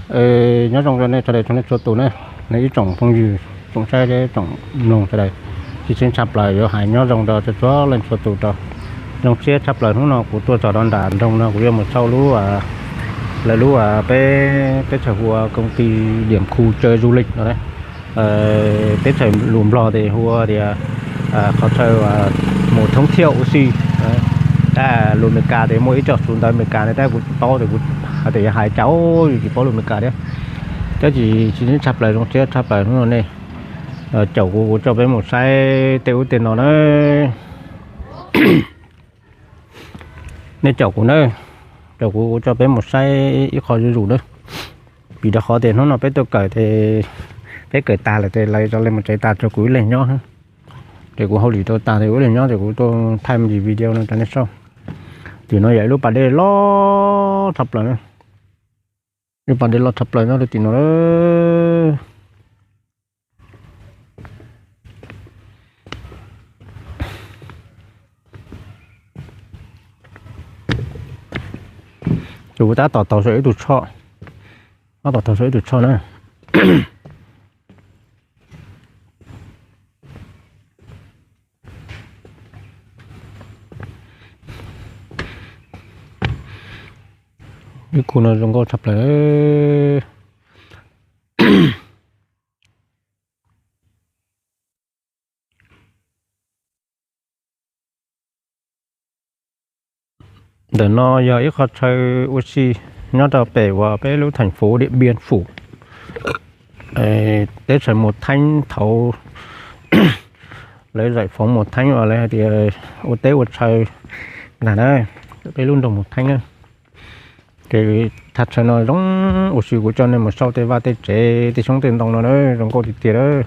Nyob zoo rau nej sawv daws txhua leej txhua tus na, nej ib tsoom phooj ywg, tsoom saib, tsoom mloog sawv daws. Tshwj xeeb tshaj plaws yuav hais nyob zoo rau txhua leej txhua tus rau. Zoo siab tshaj plaws hnub no kuv tuaj txog rau nram nroog no kuv yuav mus xauj lub, lawv lub, peb teb chaws hu ua công ty điểm khu chơi du lịch no. Teb chaws lus Nplog ces hu ua tias qhov chaw mus thoob thiaj ua si. Tab lus Amelikas ces muaj ib co xu ntawv Amelikas ne, tab kuv tsis paub ces kuv hais tias yog hais cas yus tsis paub lus Amelikas thiab. Tab sis tshwj xeeb tshaj plaws, zoo siab tshaj plaws hnub no nej caum kuv, kuv coj peb mus saib tej ub tej no na. Nej caum kuv na, caum kuv, kuv coj peb mus saib ib qho zuj zus na. Vim rau qhov tias hnub no peb tuaj kawm ces peb kawm tag lawm ces lawv tso lawv mus tsev tas, tsuas kuv ib leeg nyob. Ces kuv hauj lwm tau tag ces kuv ib leeg nyob ces kuv tuaj thaij me ntsis video no rau nej saib. Tim no yog ib lub pas dej loj tshaj plaws na. Lub pas dej loj tshaj plaws nyob rau tim no. Ces kuv tab tom taug saum ib tug tsho, tab tom taug saum ib tug tsho na. Ib khu no zoo nkauj tshaj plaws. Ntawm no yog ib qho chaw ua si nyob rau pem uas peb lub theem fuv Điện Biên Phủ, teb chaws Mường Thanh thaum lawv giải phóng Mường Thanh uas lawv hais tias ua teb ua chaw ntag na, peb lub nroog Mường Thanh na. Ces thaj chaw no zoo ua si, kuv coj nej mus saib tej vaj tej tsev tej xyoob tej ntoo no na, zoo nkauj tiag tiag lawm.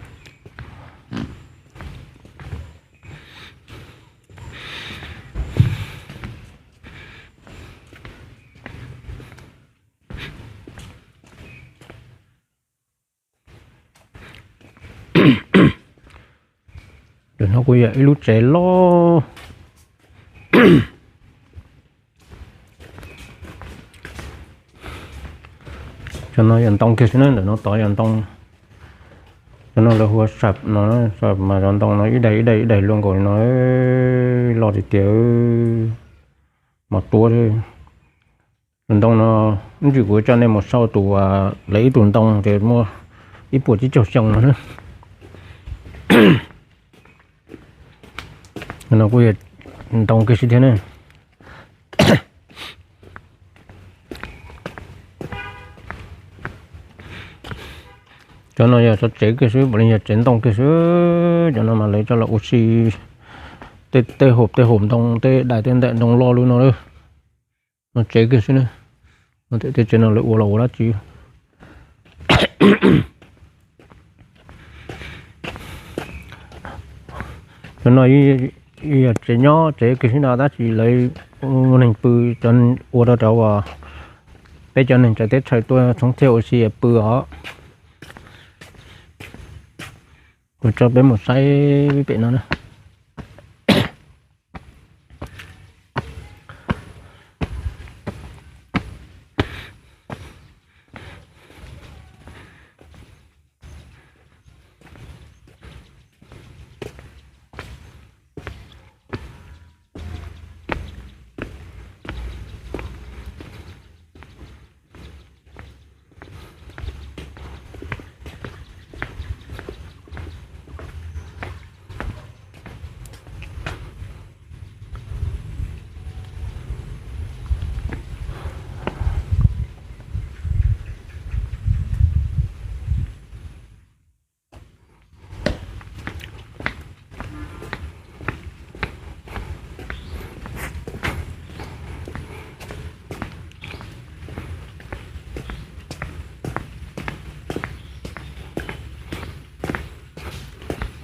Ntawm no kuj yog ib lub tsev loj. Cov no yog ntoo kiag xwb na, ntawm no tod yog ntoo. Cov no lawv hu ua sam no, sam mas cov ntoo no ib daim ib daim ib daim luaj nkaus li no, loj tiag tiag, mos tuab. Tus ntoo no, ib ntsis kuv coj nej mus saib tus, lawv ib tug ntoo ces muaj ib puas tsib caug xyoo no na. No kuj yog ntoo kiag xwb thiab ne. Cov no yog tsev kiag xwb, puav leej yog tsev ntoo kiag xwb. Cov no mas lawv coj los ua si tej, tej hom tej hom ntoo, tej daim tej daim ntoo loj lub no lawm. No tsev kiag xwb na. Tej tsev no lawv ua los ua dab tsi? Cov no yog tsev nyob tsev kiag xwb no, tab sis lawv ua neeg pw, ua rau cov uas peb cov neeg txawv teb chaws tuaj thoob thiaj ua si pw os. Kuv coj peb mus saib pem no na.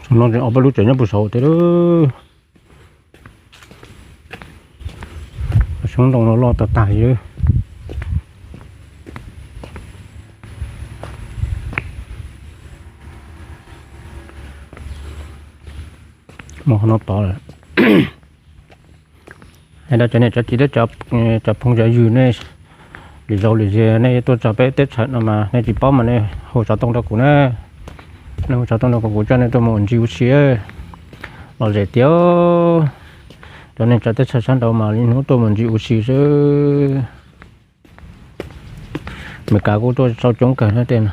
Saum no ces ob peb lub tsev nyob puag saud thiab. Xyoob ntoo no loj tag tag li. Mus qhov no tod lawm. Hais rau cov niam cov txiv thiab cov phooj cov ywg nej Lwm zaus lwm zaus nej tuaj txog peb teb chaws no mas nej tsis paub mas nej hu xov tooj rau kuv na. Nej hu xov tooj rau kuv, kuv coj nej tuaj mus ua ntsis ua si. Lom zem tiag, cov neeg txawv teb chaws sab nraud mas lwm hnub tuaj mus ntsis ua si xwb. Meskas kuj tuaj tau coob kawg no tej no.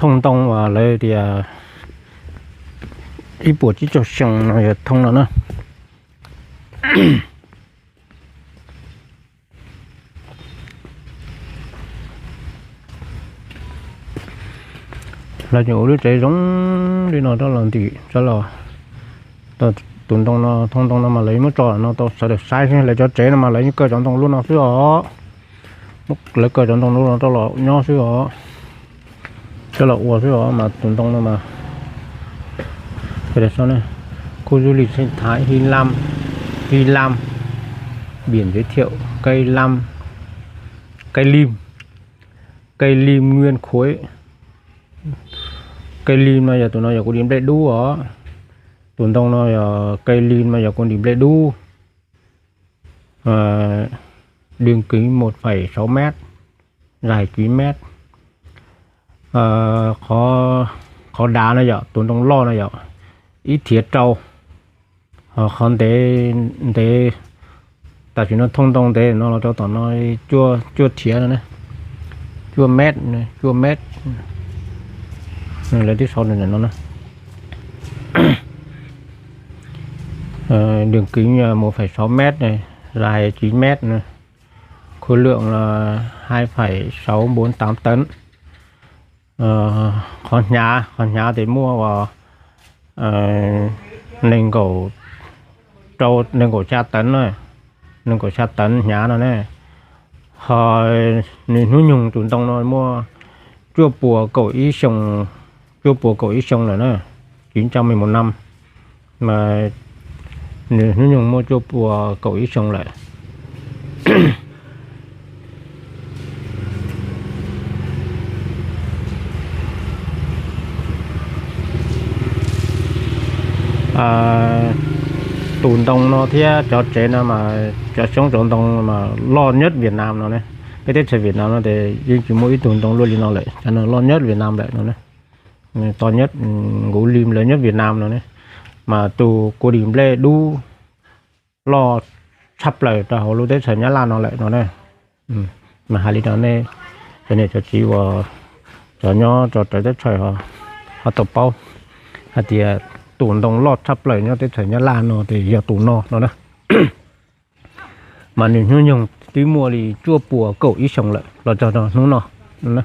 Thooj ntoo uas lawv tias ib puas tsib caug xyoo no yog thooj no na. Lawv tseem ua lub tsev zoo li no rau los ntim, tus ntoo no, thooj ntoo no mas lawv muab tso no tau sawv daws saib xwb. Lawv cov tsev no mas lawv yeej kaw cov ntoo lub no xwb os. Lawv kaw cov ntoo lub no rau los nyob xwb os, coj los ua xwb os. Mas tus ntoo no mas, khu du lịch sinh thái Hy Lam, Hy Lam, biển giới thiệu cây lim, cây lim nguyên khối. Cây lim no yog tus no yog kuv dim nplej dub os. Tus ntoo no yog cây lim no yog kuv dim nplej dub. Đường kính một phẩy sáu mét, dài chín mét. Qhov dav no yog tus ntoo loj no yog ib thiav rau. Ho qhov ntev, ntev, tam sim no thooj ntoo ntev no los rau tom no cuaj thiav no, cuaj met, cuaj met. Lawv twb sau no. Đường kính một phẩy sáu mét này, dài chín mét này, khối lượng là hai phẩy sáu bốn tám tấn. Qhov hnyav, qhov hnyav ces muaj uas nees nkaum rau nees nkaum xya tấn na, nees nkaum xya tấn hnyav no ne. Ho nws hnub nyoog tus ntoo no muaj cuaj puas kaum ib xyoo, cuaj puas kaum ib xyoo lawm na, chín trăm mười một năm. Mas nws hnub nyoog muaj cuaj puas kaum ib xyoo lawm. Tus ntoo no thiab cov tsev no mas cov xyoob cov ntoo mas loj nhất Việt Nam no ne. Peb teb chaws Việt Nam no ces yeej tsis muaj ib tug ntoo luaj li no lawm, cov no loj nhất Việt Nam lawm no ne. To nhất, gấu lim lớn nhất Việt Nam no ne. Mas tus kua dim nplej dub loj tshaj plaws rau hauv lub teb chaws Nyab Laj no lawm no ne. Mas hais li no nej cov niam cov txiv uas cov nyob rau txawv teb chaws ho tau paub hais tias tus ntoo loj tshaj plaws nyob teb chaws Nyab Laj no ces yog tus no no na. Mas nws hnub nyoog twb muaj li cuaj puas kaum ib xyoos lawm los txog rau hnub no.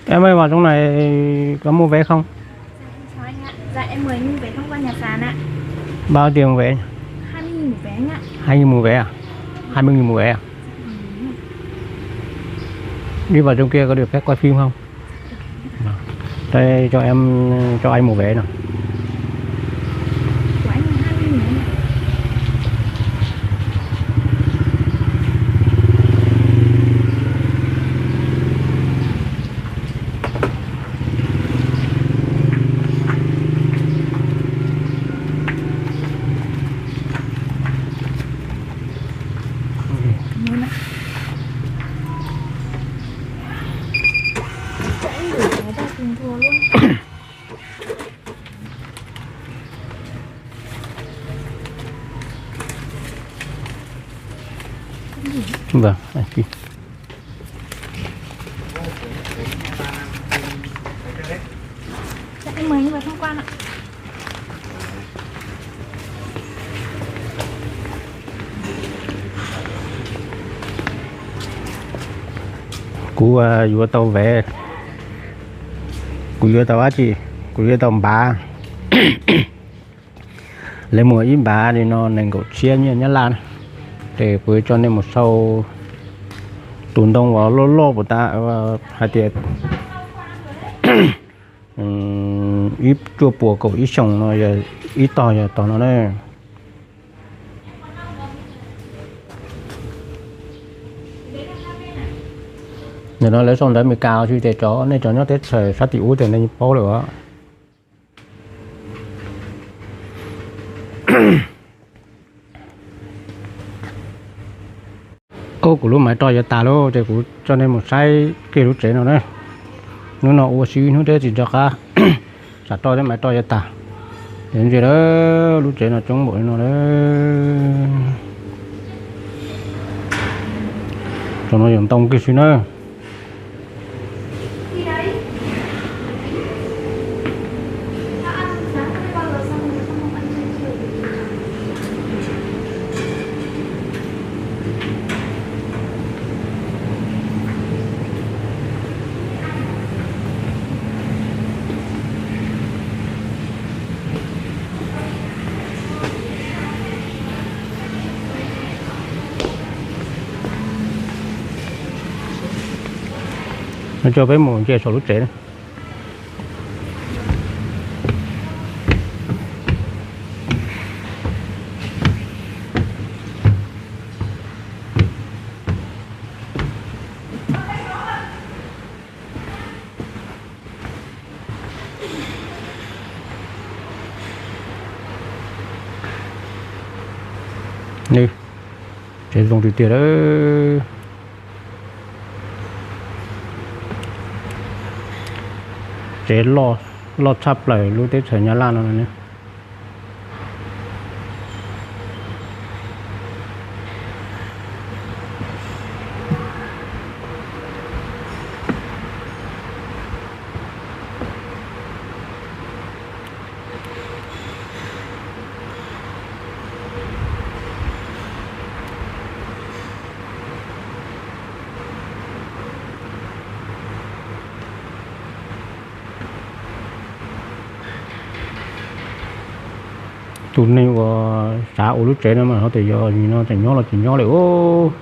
Em ơi, vào trong này có mua vé không? Dạ, em mời anh mua vé thông qua nhà sàn ạ. Bao tiền vé? Hai mươi nghìn một vé anh ạ. Hai mươi nghìn một vé à? Hai mươi nghìn một vé à? Đi vào trong kia có được phép quay phim không? Đây, cho em, cho anh mua vé nào. Của anh là hai mươi nghìn anh ạ. Vâng, anh chị. Em mời anh vào tham quan ạ. Kuv, à, yuav tau vé, kuv yuav tau dab tsi, kuv yuav tau npav. Lawv muag ib npav li no nees nkaum txhiab nyiaj Nyab Laj na. Ces kuv yuav tso nej mus sau tus ntoo uas loj loj puas tas, hais tias ib cuaj puas kaum ib xyoos no, ib tog yog tog no na. Nim no lawv sau ntawv Amelikas, tsis tias cov nej cov nyob teb chaws sab tim ub ces nej paub lawm os. Ub, kuv lub maiv roj yuav tas lawm ces kuv coj nej mus saib kiag lub tsev no na. Hnub no ua si hnub thiab tsis nco qab, tsam roj thiab maiv roj yuav tas. Ces ntsia lawm, lub tsev no coob npaum li no lawm. Cov no yog ntoo kiag xwb na. No coj peb mus ntsia saum lub tsev na. Nws, tsev zoo tiag tiag lawm. Tsev loj, loj tshaj plaws lub teb chaws Nyab Laj no ne. Tus neeg uas xav ua lub tsev no mas ho tias yog nim no tseem nyob los tsis nyob lawm os.